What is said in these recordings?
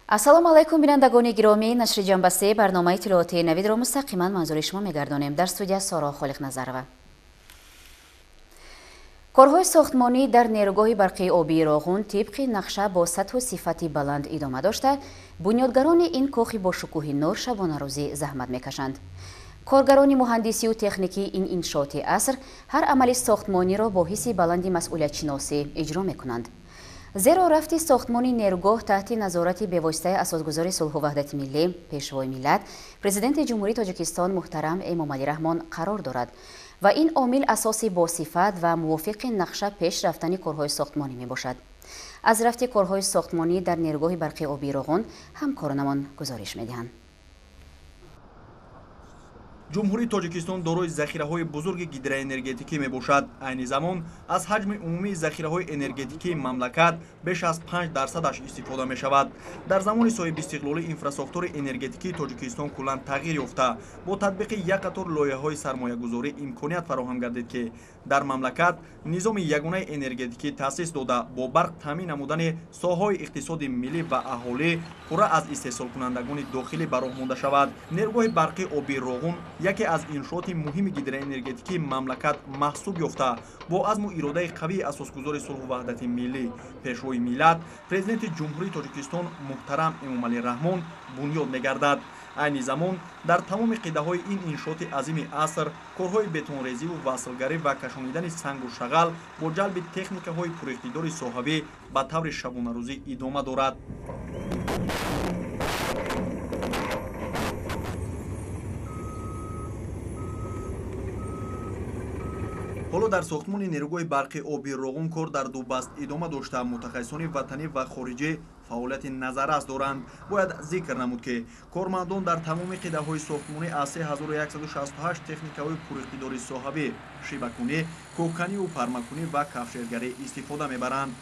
Ассалому алайкум, бинандагони гиромӣ. Нашри ҷанбастаи барномаи иттилоотии навидро мустақиман манзури шумо мегардонем. Дар студия Соро Холиқназарова. Корҳои сохтмонӣ дар нерӯгоҳи барқии обии Роғун тибқи нақша бо сатҳу сифати баланд идома дошта, бунёдгарони ин кохи бошукӯҳи нур шабонарӯзӣ заҳмат мекашанд. Коргарони муҳандисию техникии ин иншооти аср ҳар амали сохтмониро бо ҳисси баланди масъулиятшиносӣ иҷро мекунанд. Зеро рафти сохтмони нерӯгоҳ таҳти назорати бевоситаи асосгузори сулҳу ваҳдати миллӣ, пешвои миллат, президенти Ҷумҳурии Тоҷикистон муҳтарам Эмомалӣ Раҳмон қарор дорад ва ин омил асоси босифат ва мувофиқи нақша пеш рафтани корҳои сохтмонӣ мебошад. Аз рафти корҳои сохтмонӣ дар нерӯгоҳи барқии обии Роғун ҳамкоронамон гузориш медиҳанд. Ҷумҳурии Тоҷикистон дорои захираҳои бузурги гидроэнергетикӣ мебошад. Айни замон аз ҳаҷми умумии захираҳои энергетикии мамлакат беш аз 5%-аш истифода мешавад. Дар замони соҳибистиқлолӣ инфрасохтори энергетикии Тоҷикистон куллан тағйир ёфта, бо татбиқи як қатор лоиҳаҳои сармоягузорӣ имконият фароҳам гардид, ки дар мамлакат низоми ягонаи энергетикӣ таъсис дода, бо барқ таъмин намудани соҳаҳои иқтисоди миллӣ ва аҳолӣ пурра аз истеҳсолкунандагони дохилӣ ба роҳ монда шавад. Нерӯгоҳи барқии обии Роғун яке аз иншооти муҳими гидроэнергетикии мамлакат маҳсуб ёфта, бо азму иродаи қавии асосгузори сулҳу ваҳдати миллӣ, пешвои миллат, президенти Ҷумҳурии Тоҷикистон муҳтарам Эмомалӣ Раҳмон бунёд мегардад. Айни замон дар тамоми қитъаҳои ин иншооти азими аср корҳои бетонрезиву васлгарӣ ва кашонидани сангу шағал бо ҷалби техникаҳои пуриқтидори соҳавӣ ба таври шабонарӯзӣ идома дорад. Ҳоло дар сохтмони нерӯгоҳи барқи обии Роғун кор дар ду баст идома дошта, мутахассисони ватанӣ ва хориҷӣ фаъолияти назаррас доранд. Бояд зикр намуд, ки кормандон дар тамоми қитъаҳои сохтмонӣ аз 3168 техникаҳои пуриқтидори соҳавӣ, шибакунӣ, кӯҳканию пармакунӣ ва кафшергарӣ истифода мебаранд.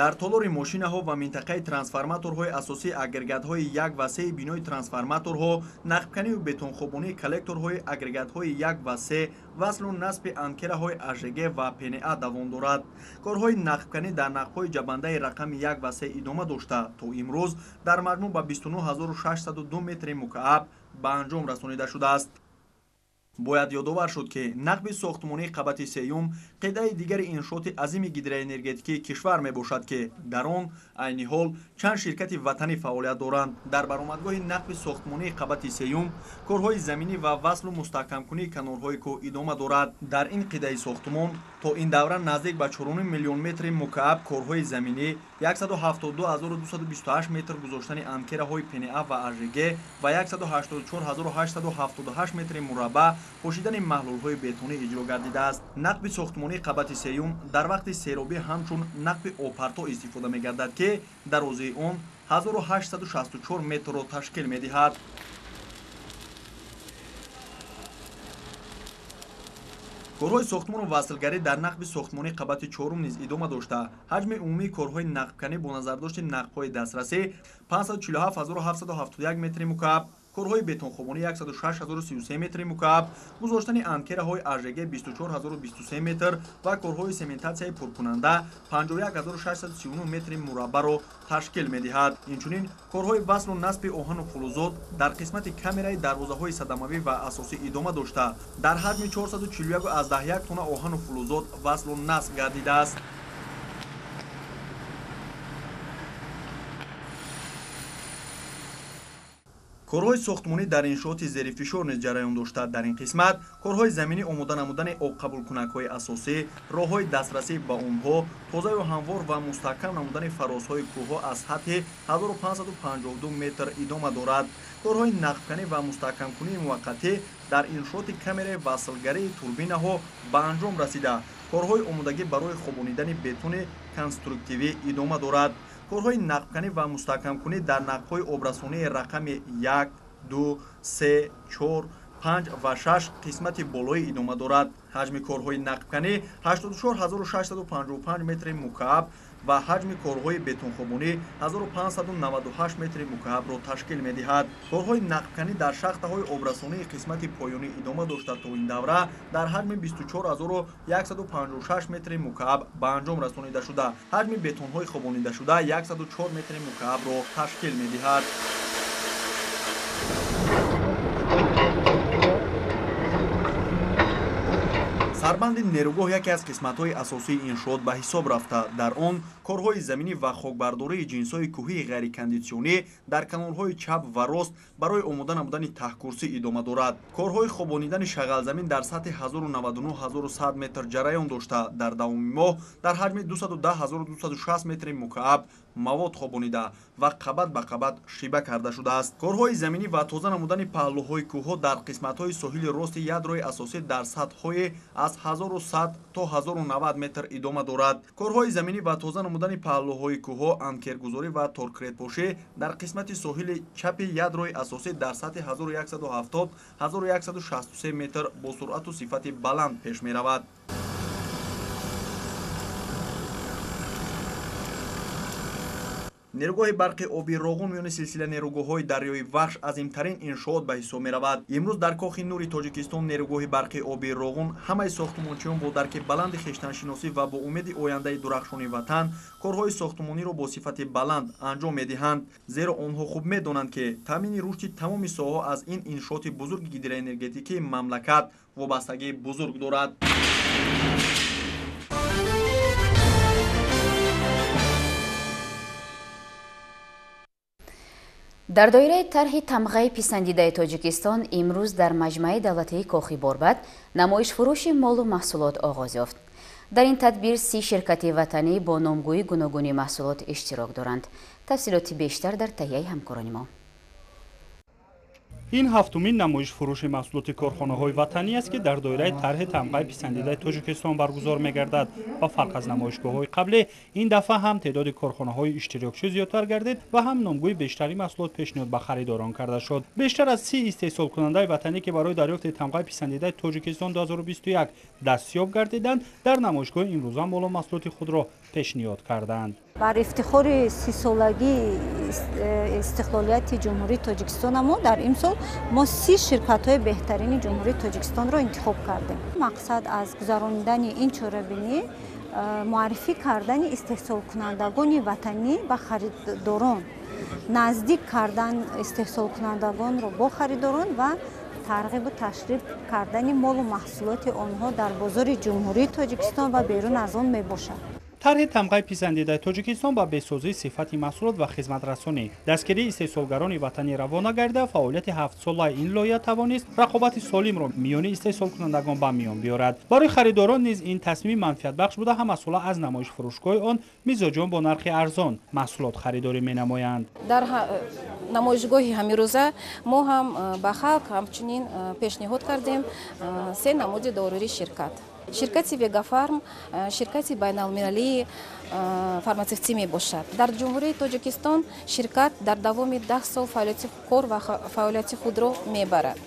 Дар толори мошинаҳо ва минтақаи трансформаторҳои асосии агрегатҳои 1 ва 3 бинои трансформаторҳо, нақбканию бетонхобонии коллекторҳои агрегатҳои 1 ва 3, васлу насби анкераҳои АЖГ ва ПНА давом дорад. Корҳои нақбканӣ дар нақбҳои ҷабандаи рақами 1 ва 3 идома дошта, то имрӯз дар маҷмӯъ ба 29602 метри мукааб ба анҷом расонида шудааст. Бояд ёдовар шуд, ки нақби сохтмонии қабати сеюм қитъаи дигари иншооти азими гидроэнергетикии кишвар мебошад, ки дар он айни ҳол чанд ширкати ватанӣ фаъолият доранд. Дар баромадгоҳи нақби сохтмонии қабати сеюм корҳои заминӣ ва васлу мустаҳкамкунии канорҳои кӯҳ идома дорад. Дар ин қитъаи сохтмон то ин давра наздик ба 4 миллион метри мукааб корҳои заминӣ, 172228 метр гузоштани анкераҳои ПНА ва АЖГ ва 184878 метри мураббаъ пӯшидани маҳлулҳои бетонӣ иҷро гардидааст. Нақби сохтмонии қабати сеюм дар вақти серобӣ ҳамчун нақби обпарто истифода мегардад, ки дарозии он 1864 метрро ташкил медиҳад. Корҳои сохтмону васлгарӣ дар нақби сохтмонии қабати чорум низ идома дошта, ҳаҷми умумии корҳои нақбканӣ бо назардошти нақбҳои дастрасӣ 547771 метри мукааб, корҳои бетонхобонӣ 106033 метри мукааб, гузоштани анкераҳои АЖГ 24023 метр ва корҳои сементатсияи пуркунанда 51639 метри мураббаъро ташкил медиҳад. Инчунин корҳои васлу насби оҳану фулузот дар қисмати камераи дарвозаҳои садамавӣ ва асосӣ идома дошта, дар ҳаҷми 441,1 тонна оҳану фулузот васлу насб гардидааст. Корҳои сохтмонӣ дар иншооти зерифишор низ ҷараён дошта. Дар ин қисмат корҳои заминӣ омода намудани обқабулкунакҳои асосӣ, роҳҳои дастрасӣ ба онҳо, тозаю ҳамвор ва мустаҳкам намудани фарозҳои кӯҳҳо аз сатҳи 1552 метр идома дорад. Корҳои нақбканӣ ва мустаҳкамкунии муваққатӣ дар иншооти камераи васлгарии турбинаҳо ба анҷом расида, Корҳои омодагӣ барои хобонидани бетони конструктивӣ идома дорад. Корҳои нақбканӣ ва мустаҳкамкунӣ дар нақбҳои обрасонии рақами 1, 2, 3, 4, 5 ва 6 қисмати болоӣ идома дорад. Ҳаҷми корҳои нақбканӣ 84655 метри мукааб ва ҳаҷми корҳои бетонхобонӣ 1598 метри мукаабро ташкил медиҳад. Корҳои нақбканӣ дар шахтаҳои обрасонии қисмати поёнӣ идома дошта, то ин давра дар ҳаҷми 24156 метри мукааб ба анҷом расонида шуда, ҳаҷми бетонҳои хобонидашуда 104 метри мукаабро ташкил медиҳад. Сарбанди нерӯгоҳ яке аз қисматҳои асосии иншоот ба ҳисоб рафта. Дар он корҳои заминӣ ва хокбардории ҷинсҳои кӯҳии ғайрикондитсионӣ дар канорҳои чап ва рост барои омода намудани таҳкурсӣ идома дорад. Корҳои хобонидани шағалзамин дар сатҳи 1099-1100 метр ҷараён дошта, дар давоми моҳ дар ҳаҷми 210260 метри мукааб мавод хобонида ва қабат ба қабат шиба карда шудааст. Корҳои заминӣ ва тоза намудани паҳлӯҳои кӯҳҳо дар қисматҳои соҳили рости ядрои асосӣ дар сатҳҳои аз 1100 то 1090 метр идома дорад. Корҳои заминӣ ва тоза намудани паҳлӯҳои кӯҳҳо, анкергузорӣ ва торкретпошӣ дар қисмати соҳили чапи ядрои асосӣ дар сатҳи 1170-1163 метр бо суръату сифати баланд пеш меравад. Нерӯгоҳи барқи оби Роғун миёни силсила нерӯгоҳҳои дарёи Вахш азимтарин иншоот ба ҳисоб меравад. Имрӯз дар Кохи Нури Тоҷикистон нерӯгоҳи барқи оби Роғун ҳамаи сохтмончиён бо дарки баланди хештаншиносӣ ва бо умеди ояндаи дурахшони ватан корҳои сохтмониро бо сифати баланд анҷом медиҳанд, зеро онҳо хуб медонанд, ки таъмини рушди тамоми соҳаҳо аз ин иншооти бузурги гидроэнергетикии мамлакат вобастагии бузург дорад. Дар доираи тарҳи тамғаи писандидаи Тоҷикистон имрӯз дар маҷмааи давлатии Кохи Борбад намоишфурӯши молу маҳсулот оғоз ёфт. Дар ин тадбир 30 ширкати ватанӣ бо номгӯи гуногуни маҳсулот иштирок доранд. Тафсилоти бештар дар таҳияи ҳамкорони мо. Ин ҳафтумин намоишфурӯши маҳсулоти корхонаҳои ватанӣ аст, ки дар доираи тарҳи тамғаи писандидаи Тоҷикистон баргузор мегардад. Ба фарқ аз намоишгоҳҳои қаблӣ, ин дафъа ҳам теъдоди корхонаҳои иштирокчӣ зиёдтар гардид ва ҳам номгӯи бештари маҳсулот пешниҳод ба харидорон карда шуд. Бештар аз 30 истеҳсолкунандаи ватанӣ, ки барои дарёфти тамғаи писандидаи Тоҷикистон 2021 дастёб гардиданд, дар намоишгоҳи имрӯза молу маҳсулоти худро пешниҳод карданд. Бар ифтихори 30-солагии истиқлолияти Ҷумҳурии Тоҷикистон мо дар имсол мо 30 ширкатҳои беҳтарини Ҷумҳурии Тоҷикистонро интихоб кардем. Мақсад аз гузаронидани ин чорабинӣ муаррифӣ кардани истеҳсолкунандагони ватанӣ ба харидорон, наздик кардан истеҳсолкунандагонро бо харидорон ва тарғибу ташриф кардани молу маҳсулоти онҳо дар бозори Ҷумҳурии Тоҷикистон ва берун аз он мебошад. Тарҳи тамғаи писандидаи Тоҷикистон ба беҳсозии сифати маҳсулот ва хизматрасонӣ, дастгирии истеҳсолгарони ватанӣ равона гардида, фаъолияти ҳафтсолаи ин лоиҳа тавонист рақобати солимро миёни истеҳсолкунандагон ба миён биёрад. Барои харидорон низ ин тасмими манфиатбахш буда, ҳамасола аз намоишфурӯшгоҳи он мизоҷон бо нархи арзон маҳсулот харидорӣ менамоянд. Дар намоишгоҳи ҳамирӯза мо ҳам ба халқ ҳамчунин пешниҳод кардем се намуди доруи ширкат. Ширкати Вегафарм ширкати байналмилалии фарматсевтӣ мебошад. Дар Ҷумҳурии Тоҷикистон ширкат дар давоми 10 сол фаъолияти кор ва фаъолияти худро мебарад.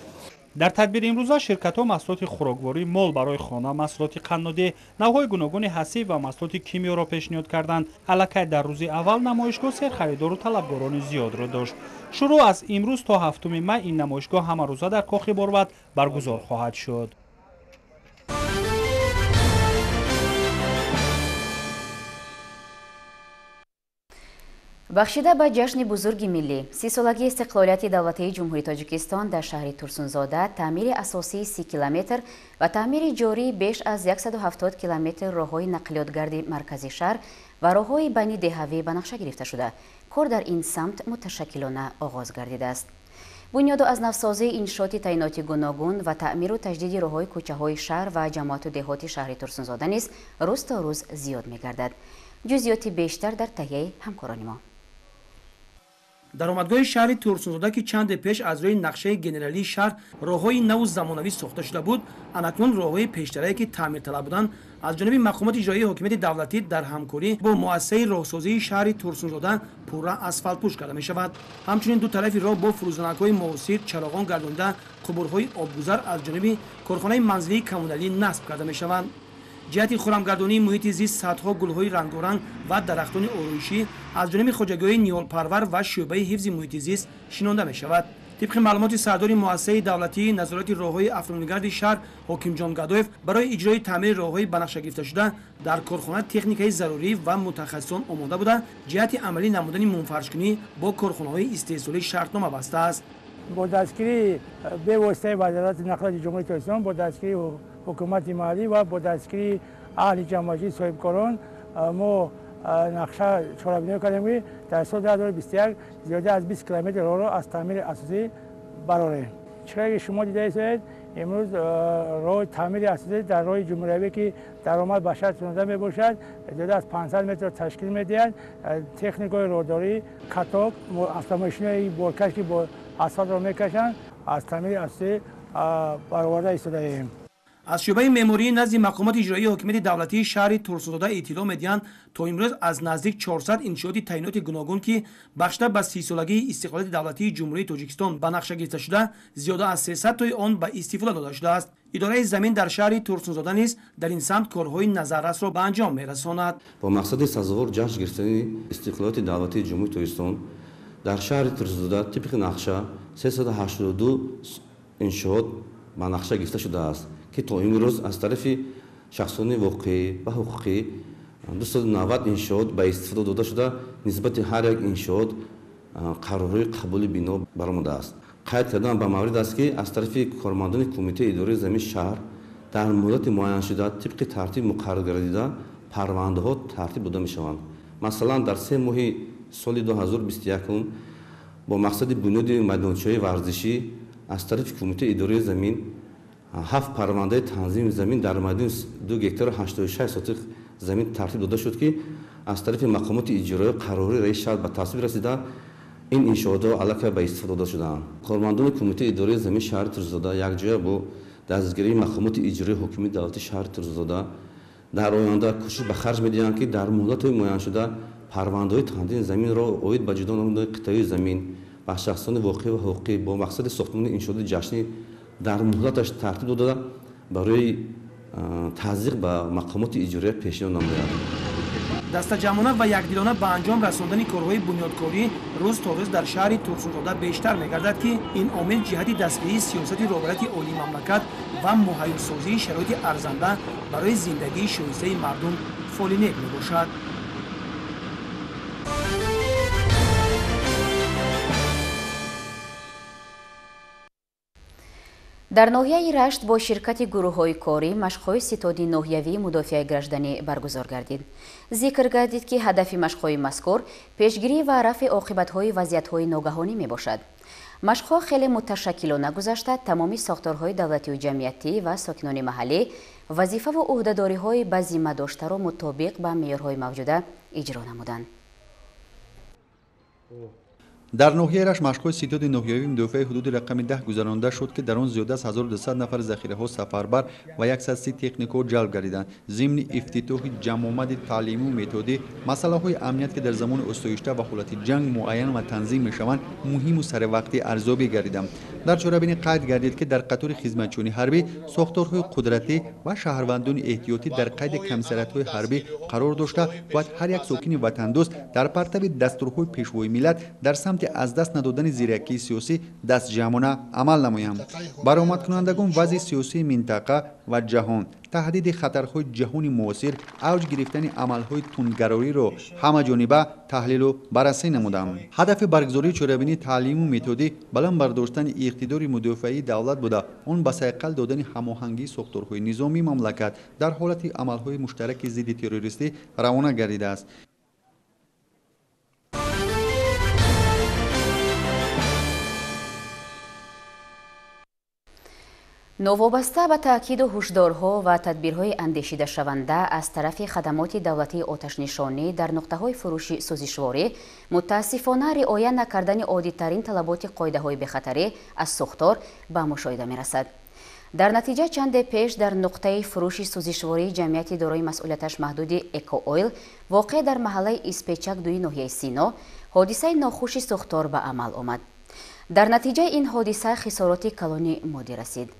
Дар тадбири имрӯза ширкатҳо маҳсулоти хӯрокворӣ, мол барои хона, маҳсулоти қаннодӣ, навъҳои гуногуни ҳасиб ва маҳсулоти кимиёро пешниҳод карданд. Аллакай дар рӯзи аввал намоишгоҳ серхаридору талабгорони зиёдро дошт. Шурӯъ аз имрӯз то 7 май ин намоишгоҳ ҳамарӯза дар Кохи Борбад баргузор хоҳад шуд. Бахшида ба ҷашни бузурги миллӣ, 30-солагии истиқлолияти давлатии Ҷумҳурии Тоҷикистон дар шаҳри Турсунзода таъмири асосии 30 километр ва таъмири ҷории беш аз 170 километр роҳҳои нақлиётгарди маркази шаҳр ва роҳҳои байни деҳавӣ ба нақша гирифта шуда, кор дар ин самт муташаккилона оғоз гардидааст. Бунёду аз навсозии иншооти таъиноти гуногун ва таъмиру таҷдиди роҳҳои кӯчаҳои шаҳр ва ҷамоату деҳоти шаҳри Турсунзода низ рӯз то рӯз зиёд мегардад. Ҷузъиёти бештар дар таҳияи ҳамкорони мо. Даромадгоҳи шаҳри Турсунзода, ки чанде пеш аз рӯи нақшаи генералии шаҳр роҳҳои наву замонавӣ сохта шуда буд, анакнун роҳҳои пештарае, ки таъмирталаб буданд, аз ҷониби мақомоти иҷроии ҳокимияти давлатӣ дар ҳамкорӣ бо муассисаи роҳсозии шаҳри Турсунзода пурра асфалтпӯш карда мешавад. Ҳамчунин ду тарафи роҳ бо фурӯзанакҳои муосир чароғон гардонида, қубурҳои обгузар аз ҷониби корхонаи манзилии коммуналӣ насб карда мешаванд. Ҷиҳати хурамгардонии муҳити зист садҳо гулҳои рангоранг ва дарахтони ороишӣ аз ҷониби хоҷагиҳои ниҳолпарвар ва шӯъбаи ҳифзи муҳити зист шинонда мешавад. Тибқи маълумоти сардори муассисаи давлатии назорати роҳҳои автомобилгарди шаҳр Ҳокимҷон Гадоев, барои иҷрои таъмири роҳҳои ба нақша гирифташуда дар корхона техникаи зарурӣ ва мутахассисон омода буда, ҷиҳати амалӣ намудани мунфаршкунӣ бо корхонаҳои истеҳсолӣ шартнома бастааст. Бо дастгирии бевоситаи Вазорати нақлиёти Ҷумҳурии Тоҷикистон, бо дастгирии ҳукумати маҳаллӣ ва бо дастгирии аҳли ҷамъиятии соҳибкорон мо нақша чорабинӣ кардем, ки дар соли 2021 зиёда аз 20 километр роҳро аз таъмири асосӣ барорем. Чиқаре ки шумо дидаед, имрӯз роҳи таъмири асосӣ дар роҳи ҷумҳуриявӣ, ки даромад ба шаҳр Турсунзода мебошад, зиёда аз 500 метрро ташкил медиҳад. Техникаҳои роҳдорӣ, каток, автомошинаи боркаш, ки бо асфалтро мекашанд, аз таъмири асосӣ бароварда истодаем. Аз шӯъбаи меъмории назди мақомоти иҷроии ҳокимияти давлатии шаҳри Турсунзода иттилоъ медиҳанд, то имрӯз аз наздик 400 иншооти таъиноти гуногун, ки бахшида ба 30-солагии истиқлолияти давлатии Ҷумҳурии Тоҷикистон ба нақша гирифта шуда, зиёда аз 300 тои он ба истифода дода шудааст. Идораи замин дар шаҳри Турсунзода низ дар ин самт корҳои назаррасро ба анҷом мерасонад. Бо мақсади сазовор ҷашн гирифтани истиқлолияти давлатии Ҷумҳурии Тоҷикистон дар шаҳри Турсунзода тибқи нақша 382 иншоот ба нақша гирифта шудааст, ки то имрӯз аз тарафи шахсони воқеӣ ва ҳуқуқӣ 290 иншоот ба истифода дода шуда, нисбати ҳар як иншоот қарорҳои қабули бино баромадааст. Қайд кардан ба маврид аст, ки аз тарафи кормандони кумитаи идораи замини шаҳр дар муҳлати муайяншуда тибқи тартиб муқаррар гардида парвандаҳо тартиб дода мешаванд. Масалан, дар 3 моҳи соли 2021 бо мақсади бунёди майдончаҳои варзишӣ аз тарафи кумитаи идораи замин 7 парвандаи танзими замин дар майдони 2 гектару 86 сотих замин тартиб дода шуд, ки аз тарафи мақомоти иҷроия қарори раиси шаҳр ба тасвиб расида, ин иншоотҳо аллакай ба истифода дода шудаанд. Кормандони кумитаи идораи замини шаҳри Турсунзода якҷоя бо дастгирии мақомоти иҷроии ҳокимияти давлати шаҳри Турсунзода дар оянда кӯшиш ба харҷ медиҳанд, ки дар муҳлатҳои муайяншуда парвандаҳои танзими заминро оид ба ҷудо намудани қитъаи замин ба шахсони воқеӣ ва ҳуқуқӣ бо мақсади сохтмони иншооти ҷашнӣ дар муҳлаташ тартиб дода, барои тазйиқ ба мақомоти иҷроия пешниҳод намояд. Дастаҷамъона ва якдилона ба анҷом расондани корҳои бунёдкорӣ рӯз то рӯз дар шаҳри Турсунзода бештар мегардад, ки ин омил ҷиҳати дастгирии сиёсати роҳбарияти олии мамлакат ва муҳайёсозии шароити арзанда барои зиндагии шоистаи мардум фоли нек мебошад. Дар ноҳияи Рашт бо ширкати гурӯҳҳои корӣ машқҳои ситоди ноҳиявии мудофиаи гражданӣ баргузор гардид. Зикр гардид, ки ҳадафи машқҳои мазкур пешгирӣ ва рафъи оқибатҳои вазъиятҳои ногаҳонӣ мебошад. Машқҳо хеле муташаккилона гузашта, тамоми сохторҳои давлатию ҷамъиятӣ ва сокинони маҳаллӣ вазифаву ӯҳдадориҳои ба зимма доштаро мутобиқ ба меъёрҳои мавҷуда иҷро намуданд. Дар ноҳияи Рашт машқҳои ситоди ноҳиявии мудофиаи ҳудуди рақами 10 гузаронда шуд, ки дар он зиёда аз 1200 нафар захираҳо сафарбар ва 130 техникаҳо ҷалб гардиданд. Зимни ифтитоҳи ҷамъомади таълимию методӣ масъалаҳои амният, ки дар замони осоишта ва ҳолати ҷанг муайян ва танзим мешаванд, муҳиму саривақтӣ арзёбӣ гардиданд. Дар чорабинӣ қайд гардид, ки дар қатори хизматчиёни ҳарбӣ сохторҳои қудратӣ ва шаҳрвандони эҳтиётӣ дар қайди комиссариятҳои ҳарбӣ қарор дошта, бояд ҳар як сокини ватандӯст дар партави дастурҳои пешвои миллат дар самти аз даст надодани зиракии сиёсӣ дастҷамъона амал намоянд. Баромадкунандагон вазъи сиёсии минтақа ва ҷаҳон, таҳдиди хатарҳои ҷаҳони муосир, авҷ гирифтани амалҳои тундгарориро ҳамаҷониба таҳлилу баррасӣ намуданд. Ҳадафи баргузории чорабинии таълиму методӣ баланд бардоштани иқтидори мудофиаии давлат буда, он ба сайқал додани ҳамоҳангии сохторҳои низомии мамлакат дар ҳолати амалҳои муштараки зидди террористӣ равона гардидааст. Новобаста ба таъкиду ҳушдорҳо ва тадбирҳои андешидашаванда аз тарафи хадамоти давлатии оташнишонӣ дар нуқтаҳои фурӯши сӯзишворӣ, мутаассифона риоя накардани оддитарин талаботи қоидаҳои бехатарӣ аз сӯхтор ба мушоҳида мерасад. Дар натиҷа чанде пеш дар нуқтаи фурӯши сӯзишвории ҷамъияти дорои масъулияташ маҳдуди Экоойл воқеъ дар маҳаллаи Испечак дуи ноҳияи Сино ҳодисаи нохуши сӯхтор ба амал омад. Дар натиҷаи ин ҳодиса хисороти калони моддӣ расид.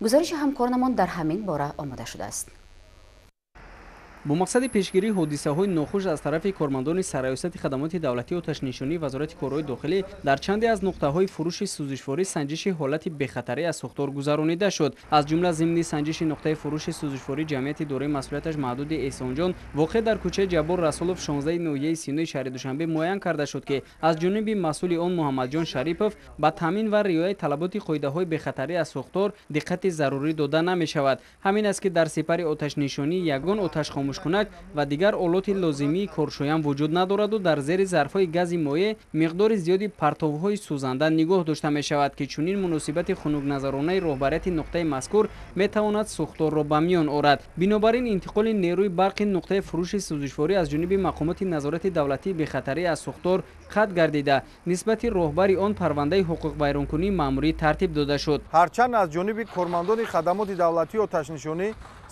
Гузориши ҳамкоронамон дар ҳамин бора омода шудааст. Бо мақсади пешгирии ҳодисаҳои нохуш аз тарафи кормандони сарраёсати хадамоти давлатии оташнишонии Вазорати корҳои дохилӣ дар чанде аз нуқтаҳои фурӯши сӯзишворӣ санҷиши ҳолати бехатарӣ аз сӯхтор гузаронида шуд. Аз ҷумла зимни санҷиши нуқтаи фурӯши сӯзишвории ҷамъияти дорои масъулияташ маҳдуди Эҳсонҷон воқеъ дар кӯчаи Ҷаббор Расулов 16 ноҳияи Синои шаҳри Душанбе муайян карда шуд, ки аз ҷониби масъули он Муҳаммадҷон Шарипов ба таъмин ва риояи талаботи қоидаҳои бехатарӣ аз сӯхтор диққати зарурӣ дода намешавад. Ҳамин аст, ки дар сипари оташнишонӣ ягон оташхомӯшкунак ва дигар олоти лозимии коршоям вуҷуд надораду дар зери зарфҳои гази моеъ миқдори зиёди партовҳои сӯзанда нигоҳ дошта мешавад, ки чунин муносибати хунукназаронаи роҳбарияти нуқтаи мазкур метавонад сӯхторро ба миён орад. Бинобар ин интиқоли нерӯи барқи нуқтаи фурӯши сӯзишворӣ аз ҷониби мақомоти назорати давлатии бехатарӣ аз сӯхтор қатъ гардида, нисбати роҳбари он парвандаи ҳуқуқвайронкунии маъмурӣ тартиб дода шуд. Ҳарчанд аз ҷониби кормандони хадамоти давлатии оташнишонӣ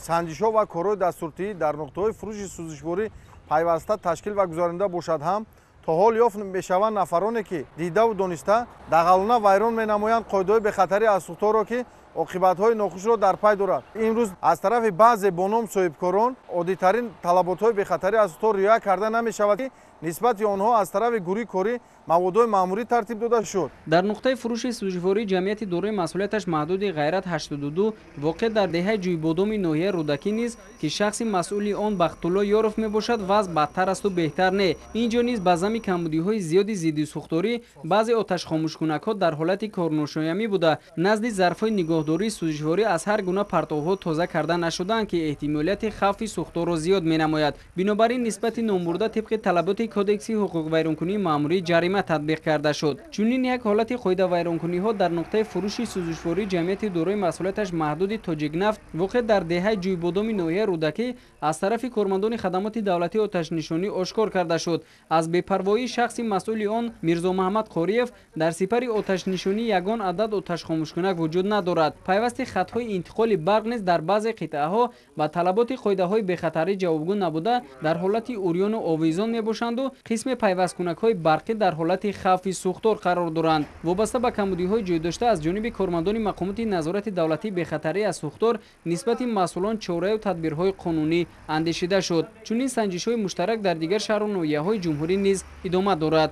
санҷишҳо ва корҳои дастуртиҳӣ дар нуқтаҳои фурӯши сӯзишворӣ пайваста ташкил ва гузаронида бошад ҳам, то ҳол ёфт мешаванд нафароне, ки дидаву дониста дағалона вайрон менамоянд қоидаҳои бехатарӣ аз сӯхторро, ки оқибатҳои нохушро дар пай дорад. Имрӯз аз тарафи баъзе бо ном соҳибкорон оддитарин талаботҳои бехатарӣ аз сӯхтор риоя карда намешавад, ки нисбати онҳо аз тарафи гурӯҳи корӣ маводҳои маъмурӣ тартиб дода шуд. Дар нуқтаи фурӯши сӯзишвории ҷамъияти дорои масъулияташ маҳдуди Ғайрат 82 воқеъ дар деҳаи Ҷӯйбодоми ноҳияи Рӯдакӣ низ, ки шахси масъули он Бахтулло Ёров мебошад, вазъ бадтар асту беҳтар не. Ин ҷо низ ба зами камбудиҳои зиёди зидди сӯхторӣ баъзе оташхомӯшкунакҳо дар ҳолати корношоямӣ буда, назди зарфҳои нигоҳдории сӯзишворӣ аз ҳар гуна партовҳо тоза карда нашудаанд, ки эҳтимолияти хавфи сӯхторро зиёд менамояд. Бинобар ин нисбати номбурда тибқи талаботи кодекси ҳуқуқвайронкунии маъмурӣ ҷарима татбиқ карда шуд. Чунин як ҳолати қоидавайронкуниҳо дар нуқтаи фурӯши сӯзишвории ҷамъияти дорои масъулияташ маҳдуди Тоҷикнафт воқеъ дар деҳаи Ҷӯйбодоми ноҳияи Рӯдакӣ аз тарафи кормандони хадамоти давлатии оташнишонӣ ошкор карда шуд. Аз бепарвоии шахси масъули он Мирзомаҳмад Қориев дар сипари оташнишонӣ ягон адад оташхомӯшкунак вуҷуд надорад. Пайвасти хатҳои интиқоли барқ низ дар баъзе қитъаҳо ба талаботи қоидаҳои бехатарӣ ҷавобгӯ набуда, дар ҳолати урёну овезон мебошанду қисме пайвасткунакҳои барқӣ дар ҳолати хавфи сӯхтор қарор доранд. Вобаста ба камбудиҳои ҷойдошта аз ҷониби кормандони мақомоти назорати давлатии бехатарӣ аз сӯхтор нисбати масъулон чораю тадбирҳои қонунӣ андешида шуд. Чунин санҷишҳои муштарак дар дигар шаҳру ноҳияҳои ҷумҳурӣ низ идома дорад.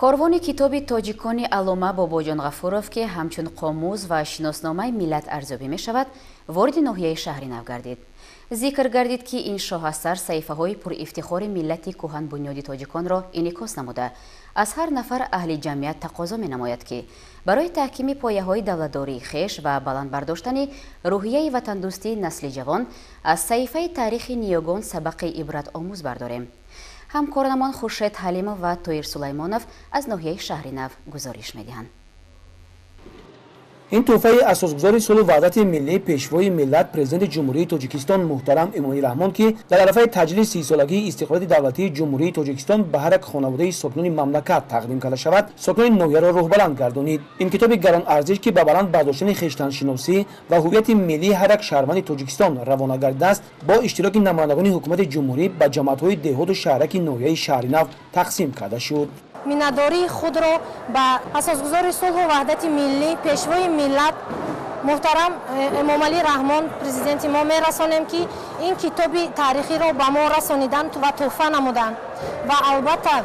Корвони китоби тоҷикони Аллома Бобоҷон Ғафуров, ки ҳамчун қомуз ва шиносномаи миллат арзёбӣ мешавад, вориди ноҳияи Шаҳри Нав гардид. Зикр гардид, ки ин шоҳасар саҳифаҳои пурифтихори миллати кӯҳанбунёди тоҷиконро инъикос намуда, аз ҳар нафар аҳли ҷамъият тақозо менамояд, ки барои таҳкими пояҳои давлатдории хеш ва баланд бардоштани рӯҳияи ватандӯстии насли ҷавон аз саҳифаи таърихи ниёгон сабақи ибратомӯз бардорем. Ҳамкоронамон Хуршед Ҳалимов ва Тоир Сулаймонов аз ноҳияи Шаҳри Нав гузориш медиҳанд. Ин тӯҳфаи асосгузори сулҳу ваҳдати миллӣ, пешвои миллат, президенти Ҷумҳурии Тоҷикистон муҳтарам Эмомалӣ Раҳмон, ки дар арафаи таҷлили 30-солагии истиқлолияти давлатии Ҷумҳурии Тоҷикистон ба ҳар як хонаводаи сокинони мамлакат тақдим карда шавад, сокинони ноҳияро рӯҳбаланд гардонид. Ин китоби гаронарзиш, ки ба баланд бардоштани хештаншиносӣ ва ҳуввияти миллии ҳар як шаҳрванди Тоҷикистон равона гардидааст, бо иштироки намояндагони ҳукумати ҷумҳурӣ ба ҷамоатҳои деҳоту шаҳраки ноҳияи Шаҳри Нав тақсим карда шуд. Миннатдории худро ба асосгузори сулҳу ваҳдати миллӣ, пешвои миллат муҳтарам Эмомалӣ Раҳмон, президенти мо мерасонем, ки ин китоби таърихиро ба мо расониданд ва тӯҳфа намуданд. Ва албатта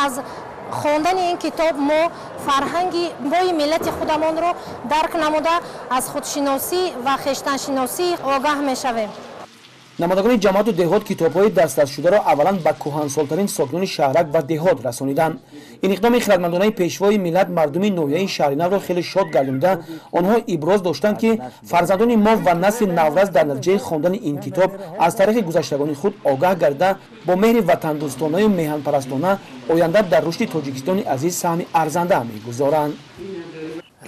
аз хондани ин китоб мо фарҳанги бои миллати худамонро дарк намуда, аз худшиносӣ ва хештаншиносӣ огаҳ мешавем. Намояндагони ҷамоату деҳот китобҳои дастрасшударо аввалан ба кӯҳансолтарин сокинони шаҳрак ва деҳот расониданд. Ин иқдоми хиратмандонаи пешвои миллат мардуми ноҳияи Шаҳринавро хеле шод гардонида, онҳо иброз доштанд, ки фарзандони мо ва насли наврас дар натиҷаи хондани ин китоб аз таърихи гузаштагони худ огаҳ гарда, бо меҳри ватандӯстонаю меҳанпарастона оянда дар рушди Тоҷикистони азиз саҳми арзанда мегузоранд.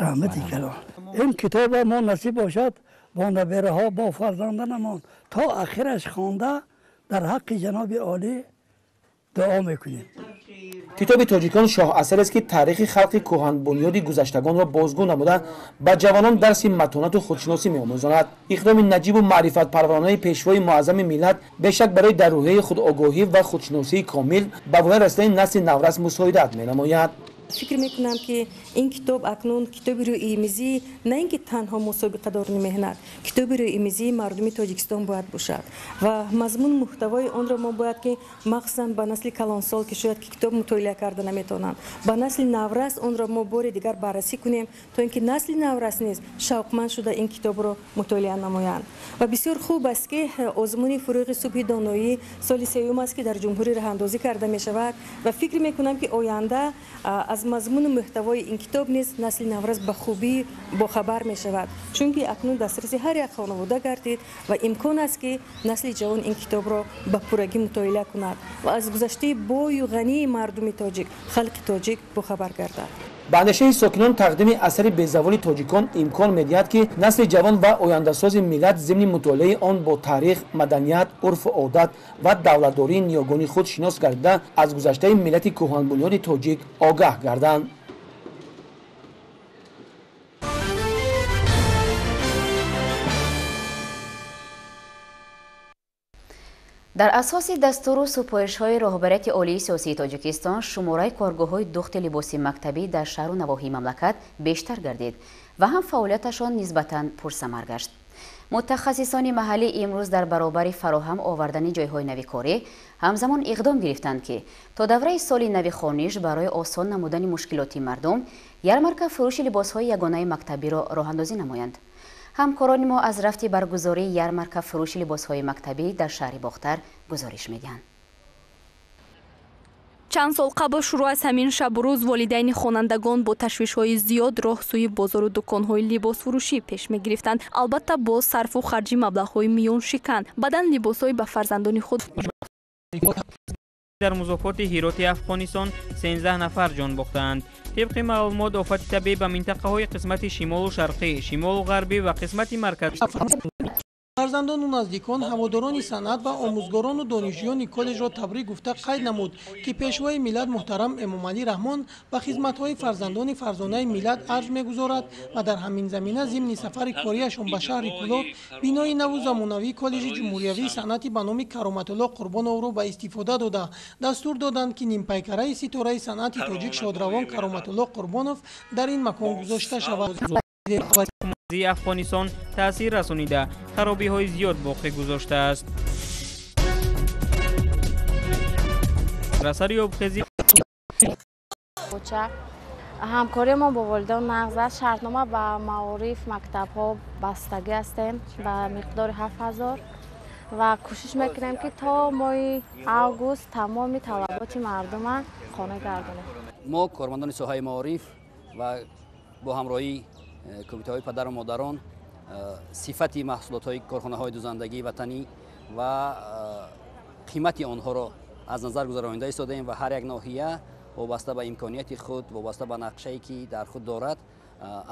Раҳмати калон. Ин китоба мо насиб бошад бо набераҳо, бо фарзандонамон то ахираш хонда дар ҳаққи ҷаноби олӣ дуо мекунем. Китоби тоҷикон шоҳасарест, ки таърихи халқи кӯҳанбунёди гузаштагонро бозгӯ намуда, ба ҷавонон дарси матонату худшиносӣ меомӯзонад. Иқдоми наҷибу маърифатпарваронаи пешвои муаззами миллат бешак барои дар рӯҳияи худогоҳӣ ва худшиносии комил ба воя расидани насли наврас мусоидат менамояд. Фикр мекунам, ки ин китоб акнун китоби рӯимизии на ин ки танҳо мусобиқадорони меҳнат, китоби рӯимизии мардуми Тоҷикистон бояд бошад ва мазмуну муҳтавои онро мо бояд ки махсусан ба насли калонсол, ки шояд ки китоб мутолиа карда наметавонанд, ба насли наврас онро мо бори дигар баррасӣ кунем, то ин ки насли наврас низ шавқманд шуда ин китобро мутолиа намоянд. Ва бисёр хуб аст, ки озмуни Фурӯғи субҳи доноӣ соли сеюм аст, ки дар ҷумҳурӣ роҳандозӣ карда мешавад ва фикр мекунам, ки оянда аз мазмуну муҳтавои ин китоб низ насли наврас ба хубӣ бохабар мешавад, чунки акнун дастраси ҳар як хонавода гардид ва имкон аст, ки насли ҷавон ин китобро ба пуррагӣ мутолиа кунад ва аз гузаштаи бою ғании мардуми тоҷик, халқи тоҷик бохабар гардад. Ба андешаи сокинон, тақдими асари безаволи тоҷикон имкон медиҳад, ки насли ҷавон ва ояндасози миллат зимни мутолиаи он бо таърих, маданият, урфу одат ва давлатдории ниёгони худ шинос гардида, аз гузаштаи миллати кӯҳанбунёди тоҷик огаҳ гарданд. Дар асоси дастуру супоришҳои роҳбарияти олии сиёсии Тоҷикистон шумораи коргоҳҳои духти либоси мактабӣ дар шаҳру навоҳии мамлакат бештар гардид ва ҳам фаъолияташон нисбатан пурсамар гашт. Мутахассисони маҳаллӣ имрӯз дар баробари фароҳам овардани ҷойҳои нави корӣ ҳамзамон иқдом гирифтанд, ки то давраи соли нави хониш барои осон намудани мушкилоти мардум ярмарка фурӯши либосҳои ягонаи мактабиро роҳандозӣ намоянд. Ҳамкорони мо аз рафти баргузории ярмарка фурӯши либосҳои мактабӣ дар шаҳри Бохтар гузориш медиҳанд. Чанд сол қабл шурӯъ аз ҳамин шабу рӯз волидайни хонандагон бо ташвишҳои зиёд роҳ сӯи бозору дуконҳои либосфурӯшӣ пеш мегирифтанд. Албатта, бо сарфу харҷи маблағҳои миёншикан. Баъдан либосҳои ба фарзандони худ. Дар музофоти Ҳироти Афғонистон 13 нафар ҷон бохтаанд. Тибқи маълумот, офати табиӣ ба минтақаҳои қисмати шимолу шарқӣ, шимолу ғарбӣ ва қисмати марказ. Фарзандону наздикон, ҳаводорони санъат ва омӯзгорону донишҷӯёни коллеҷро табрик гуфта қайд намуд, ки пешвои миллат муҳтарам Эмомалӣ Раҳмон ба хизматҳои фарзандони фарзонаи миллат арҷ мегузорад ва дар ҳамин замина зимни сафари кориашон ба шаҳри Кӯлоб бинои наву замонавии коллеҷи ҷумҳуриявии санъати ба номи Кароматулло Қурбоновро ба истифода дода, дастур доданд, ки нимпайкараи ситораи санъати тоҷик шодравон Кароматулло Қурбонов дар ин макон гузошта шавад. Афғонистон таъсир расонида, харобиҳои зиёд боқӣ гузоштааст. Расари обхезӣ ҳамкориамон бо волидон нағз аст. Шартнома ба маориф, мактабҳо бастагӣ ҳастем ба миқдори 7000 ва кӯшиш мекунем, ки то моҳи август тамоми талаботи мардума қонеъ гардонем. Мо кормандони соҳаи маориф ва бо ҳамроҳии кумитаҳои падару модарон сифати маҳсулотҳои корхонаҳои дузандагии ватанӣ ва қимати онҳоро аз назар гузаронида истодаем ва ҳар як ноҳия вобаста ба имконияти худ, вобаста ба нақшае ки дар худ дорад,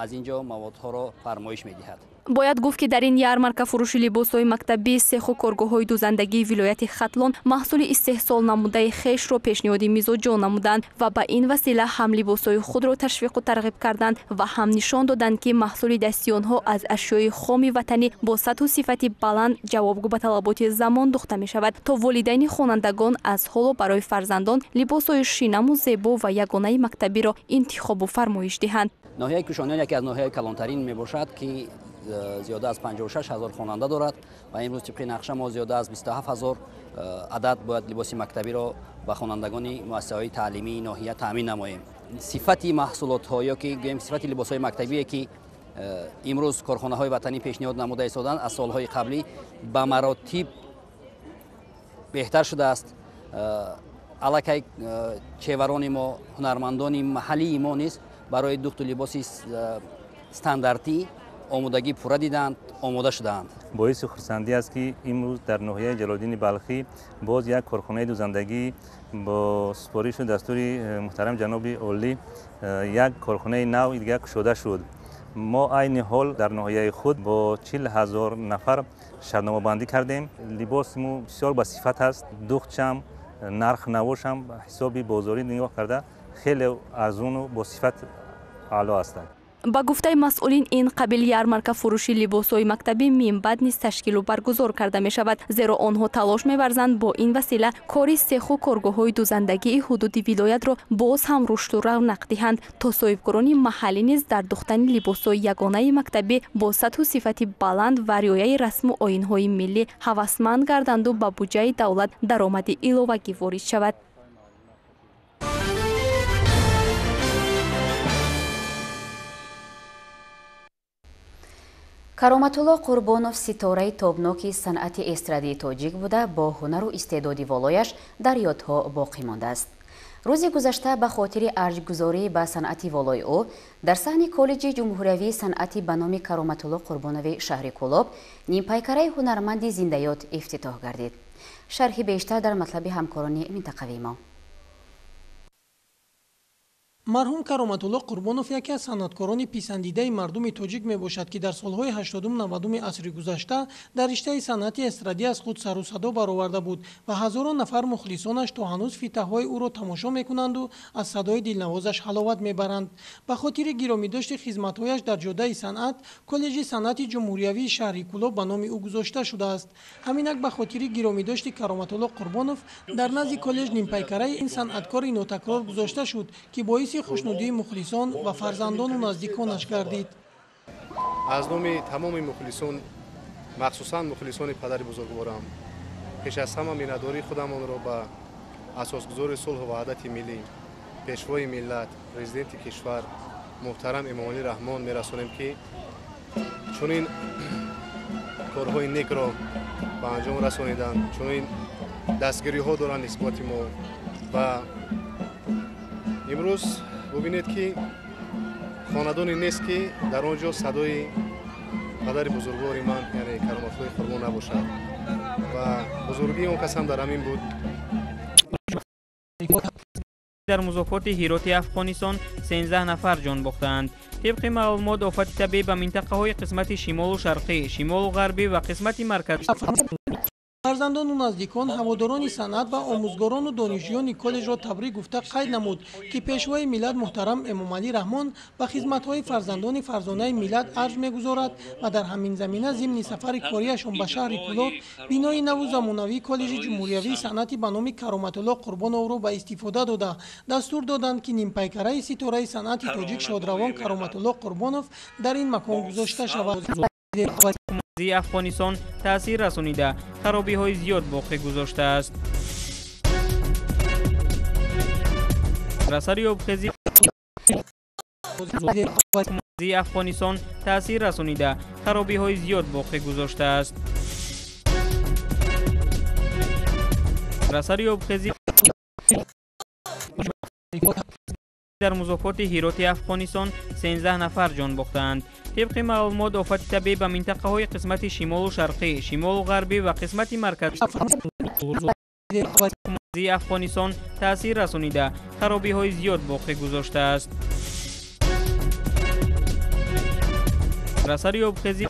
аз ин ҷо маводҳоро фармоиш медиҳад. Бояд гуфт, ки дар ин ярмарка фурӯши либосҳои мактабӣ сеху коргоҳҳои дузандагии вилояти Хатлон маҳсули истеҳсол намудаи хешро пешниҳоди мизоҷон намуданд ва ба ин васила ҳам либосҳои худро ташвиқу тарғиб карданд ва ҳам нишон доданд, ки маҳсули дасти онҳо аз ашёи хоми ватанӣ бо сатҳу сифати баланд ҷавобгӯ ба талаботи замон духта мешавад, то волидайни хонандагон аз ҳоло барои фарзандон либосҳои шинаму зебо ва ягонаи мактабиро интихобу фармоиш диҳанд. Ноҳияи Кушониён яке аз ноҳияҳои калонтарин мебошад, ки зиёда аз 56 ҳазор хонанда дорад ва имрӯз тибқи нақша мо зиёда аз 27 ҳазор адад бояд либоси мактабиро ба хонандагони муассисаҳои таълимии ноҳия таъмин намоем. Сифати маҳсулотҳо ё ки гӯем сифати либосҳои мактабие, ки имрӯз корхонаҳои ватанӣ пешниҳод намуда истоданд, аз солҳои қаблӣ ба маротиб беҳтар шудааст. Аллакай чеварони мо, ҳунармандони маҳаллии мо низ барои духту либоси стандартӣ омодагӣ пурра диданд, омода шудаанд. Боиси хурсандӣ аст, ки имрӯз дар ноҳияи Ҷалолиддини Балхӣ боз як корхонаи дӯзандагӣ бо супоришу дастури муҳтарам ҷаноби олӣ як корхонаи нав дигар кушода шуд. Мо айни ҳол дар ноҳияи худ бо 40 000 нафар шартномабандӣ кардем. Либоси мо бисёр ба сифат аст, духтчам, нарх навошам ҳисоби бозорӣ нигоҳ карда хеле арзуну бо сифат аъло ҳастанд. Ба гуфтаи масъулин, ин қабил ярмарка фурӯши либосҳои мактабӣ минбаъд низ ташкилу баргузор карда мешавад, зеро онҳо талош меварзанд бо ин васила кори сеху коргоҳҳои дӯзандагии ҳудуди вилоятро боз ҳам рушду равнақ диҳанд, то соҳибкорони маҳаллӣ низ дар духтани либосҳои ягонаи мактабӣ бо сатҳу сифати баланд ва риояи расму оинҳои миллӣ ҳавасманд гарданду ба буҷаи давлат даромади иловагӣ ворид шавад. Кароматулло Қурбонов ситораи тобноки санъати эстрадии тоҷик буда, бо ҳунару истеъдоди волояш дар ёдҳо боқӣ мондааст. Рӯзи гузашта ба хотири арҷгузорӣ ба санъати волои ӯ дар саҳни коллеҷи ҷумҳуриявии санъати ба номи Кароматулло Қурбонови шаҳри Кӯлоб нимпайкараи ҳунарманди зиндаёд ифтитоҳ гардид. Шарҳи бештар дар матлаби ҳамкорони минтақавии мо. Марҳум Кароматулло Қурбонов яке аз санъаткорони писандидаи мардуми тоҷик мебошад, ки дар солҳои 80-90 асри гузашта дар риштаи санъати эстрадӣ аз худ сару садо бароварда буд ва ҳазорон нафар мухлисонаш то ҳанӯз фитаҳои ӯро тамошо мекунанду аз садои дилнавозаш ҳаловат мебаранд. Ба хотири гиромидошти хизматҳояш дар ҷодаи санъат, коллеҷи санъати ҷумҳуриявии шаҳри Кӯлоб ба номи ӯ гузошта шудааст. Ҳаминак ба хотири гиромидошти Кароматулло Қурбонов дар назди коллеҷ нимпайкараи ин санъаткори нотакрор гузошта шуд, ки боиси хушнудии мухлисон ва фарзандону наздиконаш гардид. Аз номи тамоми мухлисон, махсусан мухлисони падари бузургворам, пеш аз ҳама миннатдории худамонро ба асосгузори сулҳу ваҳдати миллӣ, пешвои миллат, президенти кишвар муҳтарам Эмомалӣ Раҳмон мерасонем, ки чунин корҳои некро ба анҷом расониданд, чунин дастгириҳо доранд нисбати мо. Ва имрӯз бубинед, ки хонадоне нест, ки дар он ҷо садои падари бузургвори ман, яъне Кароматуллои Қурбон набошад. Ва бузургии он кас ҳам дар ҳамин буд. Дар музофоти Ҳироти Афғонистон 13 нафар ҷон бохтаанд. Тибқи маълумот, офати табиӣ ба минтақаҳои қисмати шимолу шарқӣ, шимолу ғарбӣ ва қисмати марказ Фарзандону наздикон, ҳаводорони санъат ва омӯзгорону донишҷӯёни коллеҷро табрик гуфта қайд намуд, ки пешвои миллат муҳтарам Эмомалӣ Раҳмон ба хизматҳои фарзандони фарзонаи миллат арҷ мегузорад ва дар ҳамин замина зимни сафари кориашон ба шаҳри Кӯлоб бинои наву замонавии коллеҷи ҷумҳуриявии санъати ба номи Кароматулло Қурбоновро ба истифода дода, дастур доданд, ки нимпайкараи ситораи санъати тоҷик шодравон Кароматулло Қурбонов дар ин макон гузошта шавад. Афғонистон таъсир расонида, харобиҳои зиёд боқӣ гузоштааст. Дар асари обхезии Афғонистон таъсир расонида, харобиҳои зиёд боқӣ гузоштааст. Дар асари обхезии дар музофоти Ҳироти Афғонистон 13 нафар ҷон бохтаанд. Тибқи маълумот, офати табиӣ ба минтақаҳои қисмати шимолу шарқӣ, шимолу ғарбӣ ва қисмати марказии Афғонистон таъсир расонида, харобиҳои зиёд боқӣ гузоштааст. Дар асари обхезии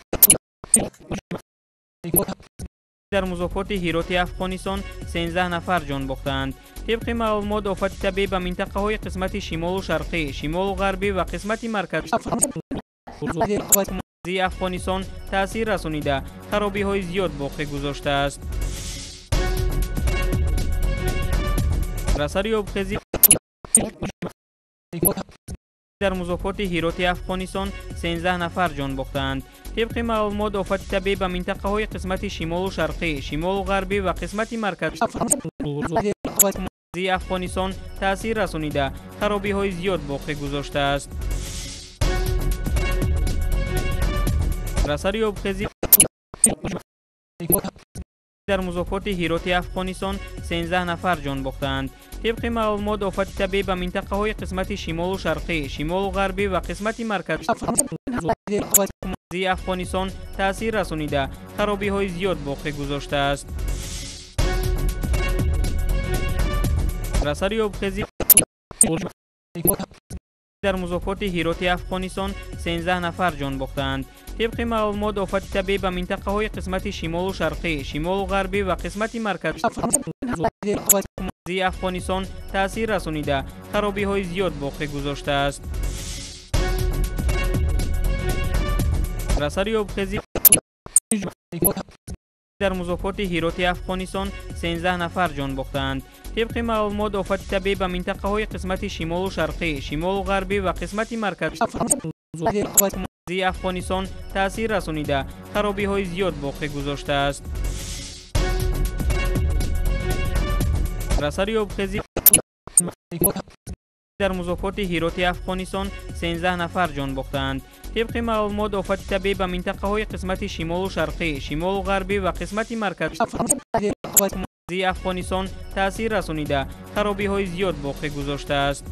дар музофоти Ҳироти Афғонистон 13 нафар ҷон бохтаанд. Тибқи маълумот, офати табиӣ ба минтақаҳои қисмати шимолу шарқӣ, шимолу ғарбӣ ва қисмати марказии Афғонистон таъсир расонида, харобиҳои зиёд боқӣ гузоштааст. Дар асари обхезии дар музофоти Ҳироти Афғонистон 13 нафар ҷон бохтаанд. Тибқи маълумот, офати табиӣ ба минтақаҳои қисмати шимолу шарқӣ, шимолу ғарбӣ ва қисмати марказии Афғонистон таъсир расонида, харобиҳои зиёд боқӣ гузоштааст. Дар асари обхезии Дар музофоти Ҳироти Афғонистон 13 нафар ҷон бохтаанд. Тибқи маълумот, офати табиӣ ба минтақаҳои қисмати шимолу шарқӣ, шимолу ғарбӣ ва қисмати марказии Афғонистон таъсир расонида, харобиҳои зиёд боқӣ гузоштааст. Дар асари обхезӣ дар музофоти Ҳироти Афғонистон 13 нафар ҷон бохтаанд. Тибқи маълумот, офати табиӣ ба минтақаҳои қисмати шимолу шарқӣ, шимолу ғарбӣ ва қисмати марказии Афғонистон таъсир расонида, харобиҳои зиёд боқӣ гузоштааст. Дар асари обхезӣ дар музофоти Ҳироти Афғонистон 13 нафар ҷон бохтаанд. Тибқи маълумот, офати табиӣ ба минтақаҳои қисмати шимолу шарқӣ, шимолу ғарбӣ ва қисмати марказии Афғонистон таъсир расонида, харобиҳои зиёд боқӣ гузоштааст. Дар асари обхезӣ дар музофоти Ҳироти Афғонистон 13 нафар ҷон бохтаанд. Тибқи маълумот, офати табиӣ ба минтақаҳои қисмати шимолу шарқӣ, шимолу ғарбӣ ва қисмати марказии Афғонистон таъсир расонида, харобиҳои зиёд боқӣ гузоштааст.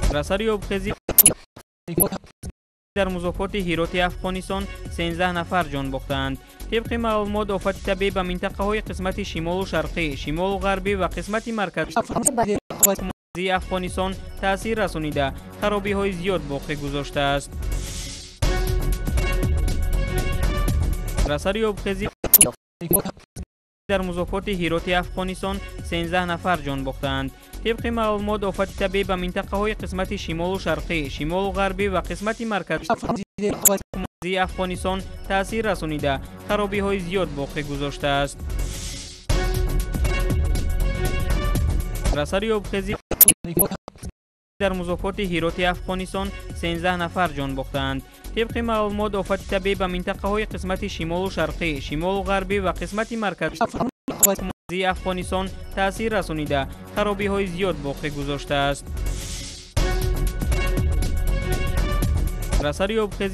Дар асари обхезӣ дар музофоти Ҳироти Афғонистон 13 нафар ҷон бохтаанд. Тибқи маълумот, офати табиӣ ба минтақаҳои қисмати шимолу шарқӣ, шимолу ғарбӣ ва қисмати марказии Афғонистон таъсир расонида, харобиҳои зиёд боқӣ гузоштааст. Дар асари обхезӣ дар музофоти Ҳироти Афғонистон 13 нафар ҷон бохтаанд. Тибқи маълумот, офати табиӣ ба минтақаҳои қисмати шимолу шарқӣ, шимолу ғарбӣ ва қисмати марказии Афғонистон таъсир расонида, харобиҳои зиёд боқӣ гузоштааст. Дар асари обхезӣ дар музофоти Ҳироти Афғонистон 13 нафар ҷон бохтаанд. Тибқи маълумот, офати табиӣ ба минтақаҳои қисмати шимолу шарқӣ, шимолу ғарбӣ ва қисмати марказии Афғонистон таъсир расонида, харобиҳои зиёд боқӣ гузоштааст. Дар асари обхезӣ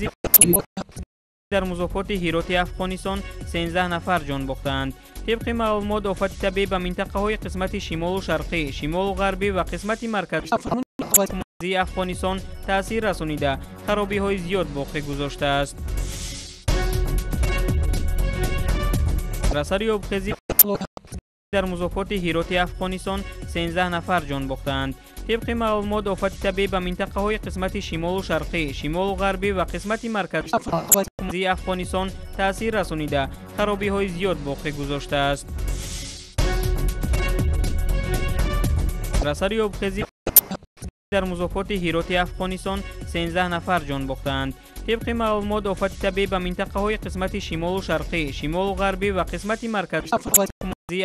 дар музофоти Ҳироти Афғонистон 13 нафар ҷон бохтаанд. Тибқи маълумот, офати табиӣ ба минтақаҳои қисмати шимолу шарқӣ, шимолу ғарбӣ ва қисмати марказии Афғонистон таъсир расонида, харобиҳои зиёд боқӣ гузоштааст. Дар асари обхезӣ дар музофоти Ҳироти Афғонистон 13 нафар ҷон бохтаанд. Тибқи маълумот, офати табиӣ ба минтақаҳои қисмати шимолу шарқӣ, шимолу ғарбӣ ва қисмати марказии Афғонистон таъсир расонида, харобиҳои зиёд боқӣ гузоштааст. Дар асари обхезӣ дар музофоти Ҳироти Афғонистон 13 нафар ҷон бохтаанд. Тибқи маълумот, офати табиӣ ба минтақаҳои қисмати шимолу шарқӣ, шимолу ғарбӣ ва қисмати марказии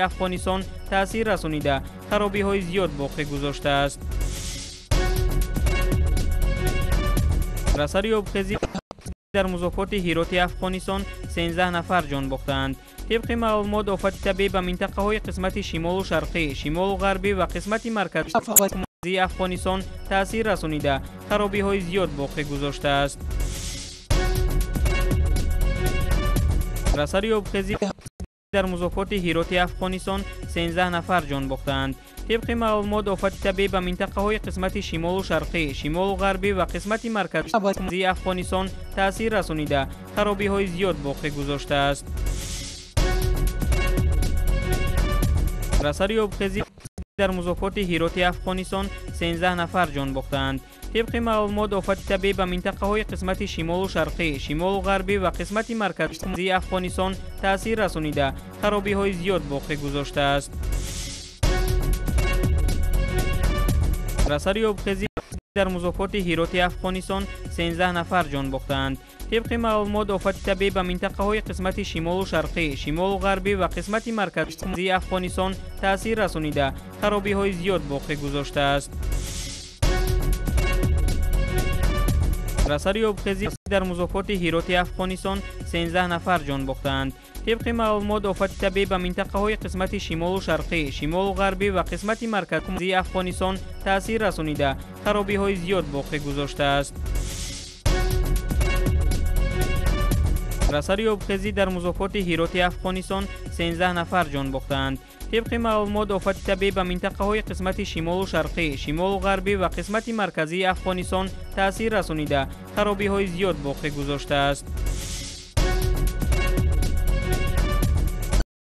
Афғонистон таъсир расонида, харобиҳои зиёд боқӣ гузоштааст. Дар асари обхезӣ дар музофоти Ҳироти Афғонистон 13 нафар ҷон бохтаанд. Тибқи маълумот, офати табиӣ ба минтақаҳои қисмати шимолу шарқӣ, шимолу ғарбӣ ва қисмати марказии Афғонистон таъсир расонида, харобиҳои зиёд боқӣ гузоштааст. Дар асари обхезӣ дар музофоти Ҳироти Афғонистон 13 нафар ҷон бохтаанд. Тибқи маълумот, офати табиӣ ба минтақаҳои қисмати шимолу шарқӣ, шимолу ғарбӣ ва қисмати марказии Афғонистон таъсир расонида, харобиҳои зиёд боқӣ гузоштааст. Дар асари обхезӣ дар музофоти Ҳироти Афғонистон 13 нафар ҷон бохтаанд. Тибқи маълумот, офати табиӣ ба минтақаҳои қисмати шимолу шарқӣ, шимолу ғарбӣ ва қисмати марказии Афғонистон таъсир расонида, харобиҳои зиёд боқӣ гузоштааст. Дар асари обхезӣ дар музофоти Ҳироти Афғонистон 13 нафар ҷон бохтаанд. Тибқи маълумот, офати табиӣ ба минтақаҳои қисмати шимолу шарқӣ, шимолу ғарбӣ ва қисмати марказии Афғонистон таъсир расонида, харобиҳои зиёд боқӣ гузоштааст. Дар асари обхезӣ дар музофоти Ҳироти Афғонистон 13 нафар ҷон бохтаанд. Тибқи маълумот, офати табиӣ ба минтақаҳои қисмати шимолу шарқӣ, шимолу ғарбӣ ва қисмати марказии Афғонистон таъсир расонида, харобиҳои зиёд боқӣ гузоштааст. Дар асари обхезӣ дар музофоти Ҳироти Афғонистон 13 нафар ҷон бохтаанд. Тибқи маълумот, офати табиӣ ба минтақаҳои қисмати шимолу шарқӣ, шимолу ғарбӣ ва қисмати марказии Афғонистон таъсир расонида, харобиҳои зиёд боқӣ гузоштааст.